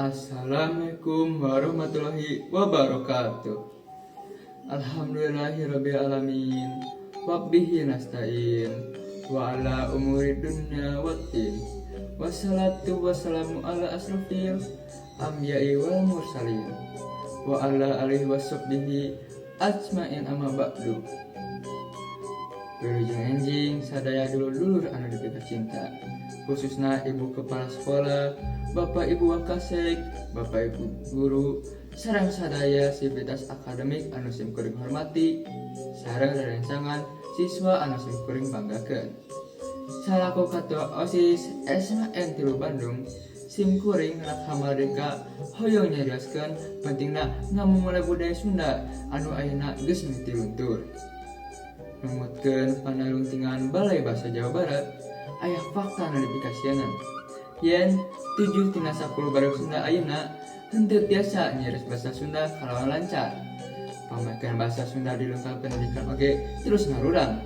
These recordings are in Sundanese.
Assalamualaikum warahmatullahi wabarakatuh. Alhamdulillahirabbil alamin. Wa bihi nasta'in wa ala umuri dunya waddin. Wassalatu wassalamu ala asrofil anbiya'i wal mursalin wa ala alihi washabbihi ajmain, amma ba'du. Wilujeng enjing sadaya dulur-dulur anu dipikacinta, khususna ibu kepala sekolah, bapak ibu wakasek, bapak ibu guru, sareng sadaya sivitas akademik anu simkuring hormati, sareng rerencangan siswa anu simkuring banggakeun. Salaku Ketua OSIS SMAN 3 Bandung, simkuring Rakha Mardika hoyong nyarioskeun pentingna ngamumule budaya Sunda anu ayeuna geus mimiti luntur. Numutkeun panalungtingan Balai Bahasa Jawa Barat, aya fakta anu dipikasieun yen 7 tina 10 barudak Sunda ayeuna henteu tiasa nyarios basa Sunda kalawan lancar. Pamakaian bahasa Sunda di lingkungan pendidikan oge terus ngarurang.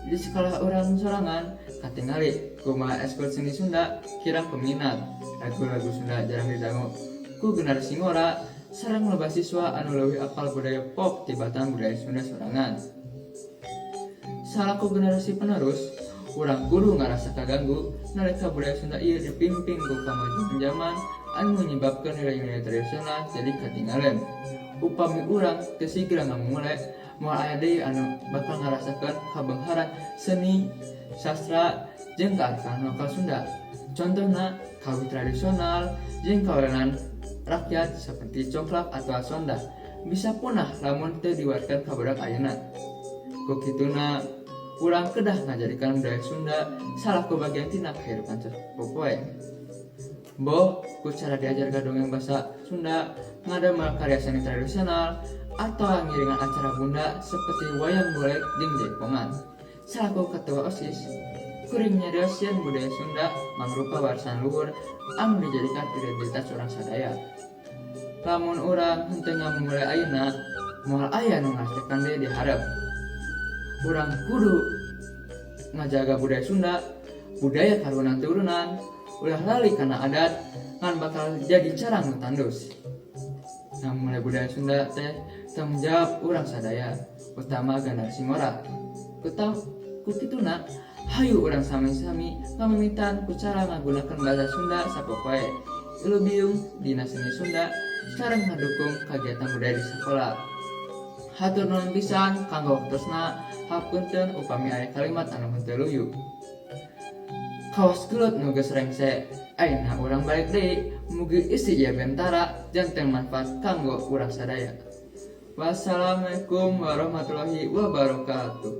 Di sekolah urang sorangan katingali kumaha eskul seni Sunda kirang peminat, lagu-lagu Sunda jarang didangu ku generasi ngora, sareng loba siswa anu leuwih apal budaya pop tibatan budaya Sunda sorangan. Salaku generasi penerus, urang kudu ngarasa kaganggu nalika budaya Sunda ieu dipimpin ku kamajuan zaman anu nyebabkeun nilai-nilai tradisional jadi katinggalan. Upami urang teu sigra ngamumule, moal aya deui anu bakal ngarasakeun kabeungharan seni, sastra, jeung kearifan lokal Sunda. Contohna, kawih tradisional jeung kawilenan rakyat seperti congklak atau sondah bisa punah lamun teu diwariskeun ka budak ayeuna. Ku kituna, urang kedah ngajadikeun budaya Sunda salaku bagian tina kahirupan sapopoe. Boh ku cara diajar dongeng basa Sunda, ngadamel karya seni tradisional, atau ngiringan acara bunda seperti wayang golek jeung jaipongan. Salaku ketua OSIS, kuring nyarios yen budaya Sunda mangrupa warisan luhur anu dijadikan identitas urang sadaya. Lamun urang henteu ngamumule ayeuna, moal aya nu ngarasakeun deui di hareup. Urang kudu ngajaga budaya Sunda, budaya karunan turunan, ulah lali kana adat ngan bakal jadi cara nu tandus. Ngamumule budaya Sunda teh tanggung jawab urang sadaya, utama generasi ngora. Ku kituna, hayu urang sami-sami ngamimitan ku cara ngagunakeun bahasa Sunda sapopoe, ilubiung dina seni Sunda, sareng ngadukung kagiatan budaya di sakola. Hatur nuhun pisan kanggo waktosna, hapunten upami aya kalimat anu henteu luyu. Kawas gelut nu geus rengse, ayeuna urang balik deui, mugi isi ieu bentara janten manfaat kanggo urang sadaya. Wassalamualaikum warahmatullahi wabarakatuh.